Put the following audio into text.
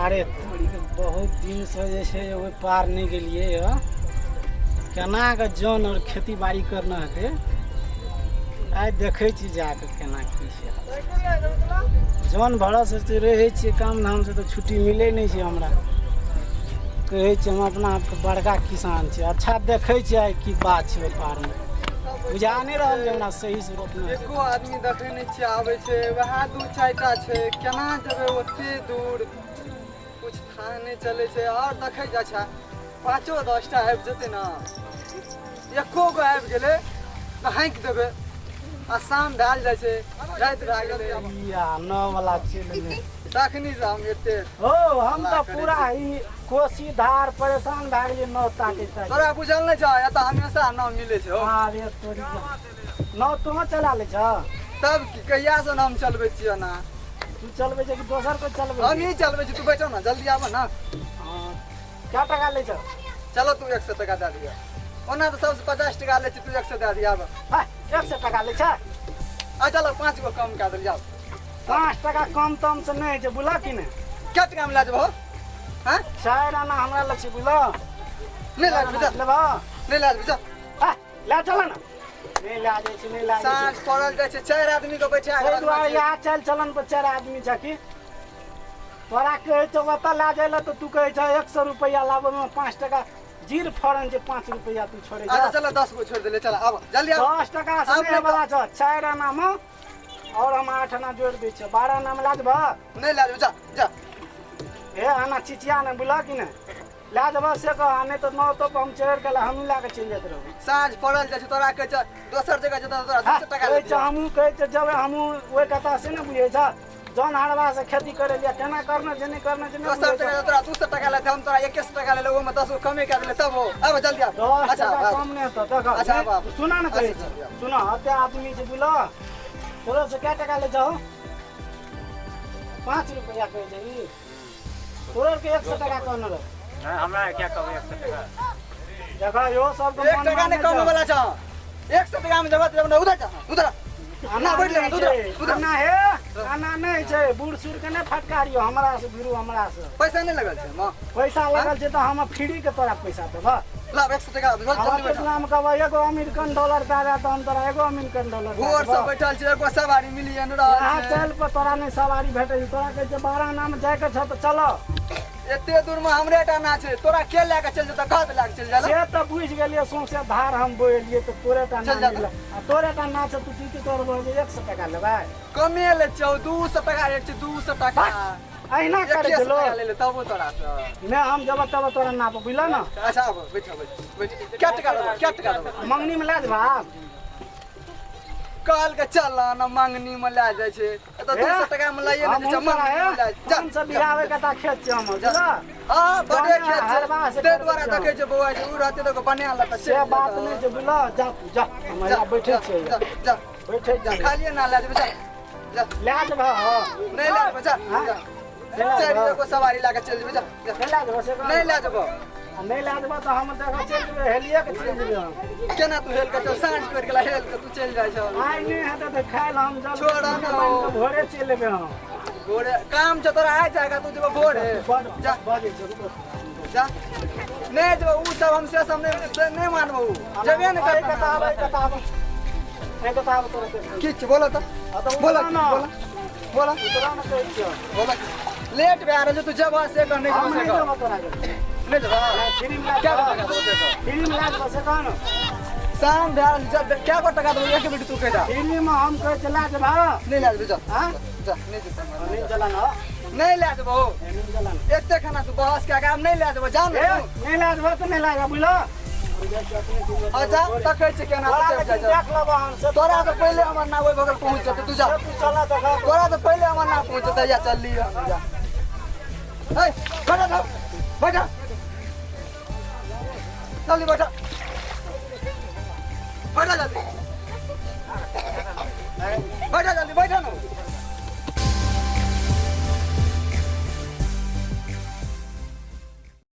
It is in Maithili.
अरे तोरीके बहुत दिनसँ जे छै ओहि पार नहि गेलियै यऽ। केना कऽ जन आओर खेती बाड़ी करना हेतै, आइ देखै छी जाकऽ केना की छै। जन भरोसे तऽ रहै छियै, काम धामसँ तऽ छुट्टी मिलै नहि छै हमरा। कहै छियै हम अपना आपके बड़का किसान छियै। अच्छा, देखै छियै आइ की बात छै ओहि पारमे। बुझा नहि रहल जे हमरा सही से रोपना छै। एको आदमी देखै नहि छियै आबै छै, वएह दू चारिटा छै। केना जेबै ओते दूर? कुछ थाह नहि चलै छै। आओर देखै जाइ छै, पाँचो 10टा आबि जेतै ने, एको गो आबि गेलै तऽ हाँकि देबै। आ शाम भए जाइ छै, राति भए गेलै। या नौ वाला चलि एलै। तखनी से हम एते हो, हम हल्ला तऽ करै पूरा छी। ई कोसी धार परेशान भए गेलियै नौ ताकै ताकै। तोरा बुझल नहि छौ, एतऽ हमेशा नाव मिलै छै हौ। अरे तोरी के, नाव तोहूँ चला लै छह? तब की, कहिया से हम चलबै छियै ना। तू चलबै छै कि दोसर कोइ चलबै छै? हमही चलबै छी, तू बैठो ना, जल्दी आबऽ ना। हँ, कए टाका लै छह? चलो, तू 100 टका दए दिअ। ओना तऽ सबसँ 50 टका लै छी, तू 100 दए दिअ, आबऽ। है, 100 टाका लै छह? आ चलो, 5 गो कम कए देलियै, आब। 5 टाका कम तम से नहि होइ छै, बुझलह कि नहि? कए टका मे लए जेबहो हँ? 4 आना हमरा लग छै, बुझलह? नहि लए जेबै, जा। लेबह? नहि लए जेबै, जा। है, लए चल ने। नहि लए जाइ छै, नहि लए जाइ साँझ छै। पड़ल जाइ छै, चारि आदमी के बैठा के ताहि दुआरे रखना छै। इएह चालि चलन पर चारि आदमी छै कि तोरा कहै छौ ओतऽ लए जाइ लए तऽ तू कहै छौ 100 रुपैआ लाबऽमे 5 टाका जीर फड़न छै, 5 रुपैआ तू छोड़ै अच्छा छह। चलो, 10 गो छोड़ि देले, चल आब, जल्दी आब। 10 टाका से आब नहि नहि वाला छौ। 4 आनामे और हम 8 आना जोड़ि दै छियौ, 12 आनामे लए जेबह? नहि लए जेबै, जा जा। हे, आना चिचिया नहि, बुझलह कि नहि? लए जेबह से कह, आ नहि तऽ नौ तो हम चढ़ि के हमहूँ लए कऽ चलि जाइत रहबै। साँझ पड़ल जाइ छै, तोरा कहै छै दोसर जगह जेतऽ तोरा 200 टका कहै लेतियौ। छै, हमहूँ कहै छियै जेबै हमहूँ ओहि कथा से। नहि बुझै छ, जन हरबा से खेती करै लिए केना करना छै, नहि करना छै, नहि दोसर बुझै जगह छ। तोरा 200 टका लेतै, हम तोरा 100 टका लेले, ओहिमे 10 गो कमे कए देले तब हो। आब जल्दी आब। 10 अच्छा टका आब। कम नहि हेतौ, देख। अच्छा, आब, आब। सुना ने, कहै अच्छा, छी। आब। सुना, एते आदमी छै, बुझलह? तोरो से कए टका लै छहो? 5 रुपैआ कहै छै ई। तोरो के 100 टका कहने रह। नहीं, हमरा क्या कहबै 100 टका? देखा, इहो सबके 1 मन टका नहि मानै कम छौ। वाला छौ। 100 टका मे जेबऽ तऽ उधर जा, उधर आना ना बैठ ले, नहि उधर छै, उधर। आना हे, आना नहि छै। बूढ़ सूढ़ के नहि फटकारियो, हमरा से भिड़ू, हमरा से। पैसा नहि लगल छै माँ? पैसा लगल छै तऽ हम फ्री के तोरा पैसा देबह? लाब, 100 टका जल्दी आब बैठ। इतना कहबै, एगो अमेरिकन डॉलर दए दे तऽ हम तोरा एगो अमेरिकन डॉलर दए भोर से देबह। बैठल छै, एगो सवारी मिलिए नहि रहल यहाँ छै। चल पर तोरा नहि सवारी भेटै छै। तोरा कहै छै 12 आना जायके छौ तऽ चलो। एते दूर मे हमरे टा ना छै, तोरा के लए के चलि जेतौ? कह, लए के चलि जाला। से तऽ बुझि गेलियै, सौंसे धार हम बोएलियै तऽ तोरे टा चल ना जा। मिलल आ तोरे टा ना छै। तू की करबह जे 100 टका लेबै? कमे ले छौ, 200 टका रेट छै, 200 टका। अहिना करै 1 छै सौ लोक। टका ले ले तबो तोरा से। नहि, हम जेबह तब तोरा नाप, बुझलह ने? अच्छा, आब बैठ बैठ बैठ। कै टका लेबो, कै टका लेबो? मंगनी मे लए जेबह आब? कहल के चल न, मंगनी में लए जाइ छै। एतऽ 200 टका में लइए नहि छै, हमहूँ मंगनी में लए जा। हम सब बियावे कता खेत छै हमर, जा। बुझलह? हँ, बड़े जौने खेत हरबा छै, से ताहि करबै दुआरे छै। देखै छै बौआ जे ओ रहतै तऽ बना लेतै। से बात नहि छै, बुझलह? जा तू जा, हम जा हैया बैठे जा, छियै। जा जा। बैठे जा। छियै। खालिए ना लए जेबै, जा जा। लए जेबह? हँ। नहि लए जेबै, जा। हाँ? जा। नहि लए चारि जेबह? एगो सवारी लए कऽ चलि जेबै, जा जा। नहि लए जेबह से कह। नहि लए जेबौ। आ नहि लए जेबह तऽ हम देखऽ चलि जेबै, हेलिए के चलि जेबै हम। केना तू हेल के चल? साँझ पड़ि गेला, हेल के तू चलि जाइ छौ। आइ नहि हेतै तऽ खाइ लए हम जल छोड़ऽ ने हो। भोरे चलि एबै हम। भोरे काम छौ तोरा, आइ जाएगा, तू जेबो भोरे। बड जा। बजै छौ, रुको। जा, नहि जेबो। उ सब हम से सब नहि, से नहि मानबो, उ जेबे नहि एहि करतौ। कता आब, एहि कता आब, एहि कता आब, तोरा देखै। किछु बोलो तऽ। आ तऽ बोलो। उतरा ने। बोलो बोलो। उतरा ने कहै छियौ। बोलो, लेट भए रहल छै, तू जेबह से कह, नहि हम जेबह से नहि कह। जेबह तोरा के। नहि जेबह? फ्री मे लए क्या जेबह? टका देबो से कह। फ्री मे लए जेबह से कह ने। शाम भए रहल छै, जब क्या गो टका देबो? एक मिनट तू कहि दे। फ्री मे हम कहै छियै लए जेबह। नहि लए जेबै, जा। हाँ? जा, नहि जेबै। नहि चला न। नहि लए जेबो। नहि चला न। एते खाना तू बहस के आब नहि लए जेबो, जा ने ए तू। नहि लए जेबह तऽ नहि लए जेबह, बुझलह? हाँ, जा, तकै छै केना तू तोरा चलि जाइ लेकिन छौ। देख लेबह हम से। तोरा तऽ पहिले हमर नाव ओहि बगल पहुँच जेतै, तू जा। से तू चला देख। तोरा तऽ पहिले हमर नाव पहुँच जेतै। या चल लिअ, जा। ए, बैठा जाओ, बैठा जल्दी, बैठा बैठा जल्दी, बैठा जल्दी, बैठा ना।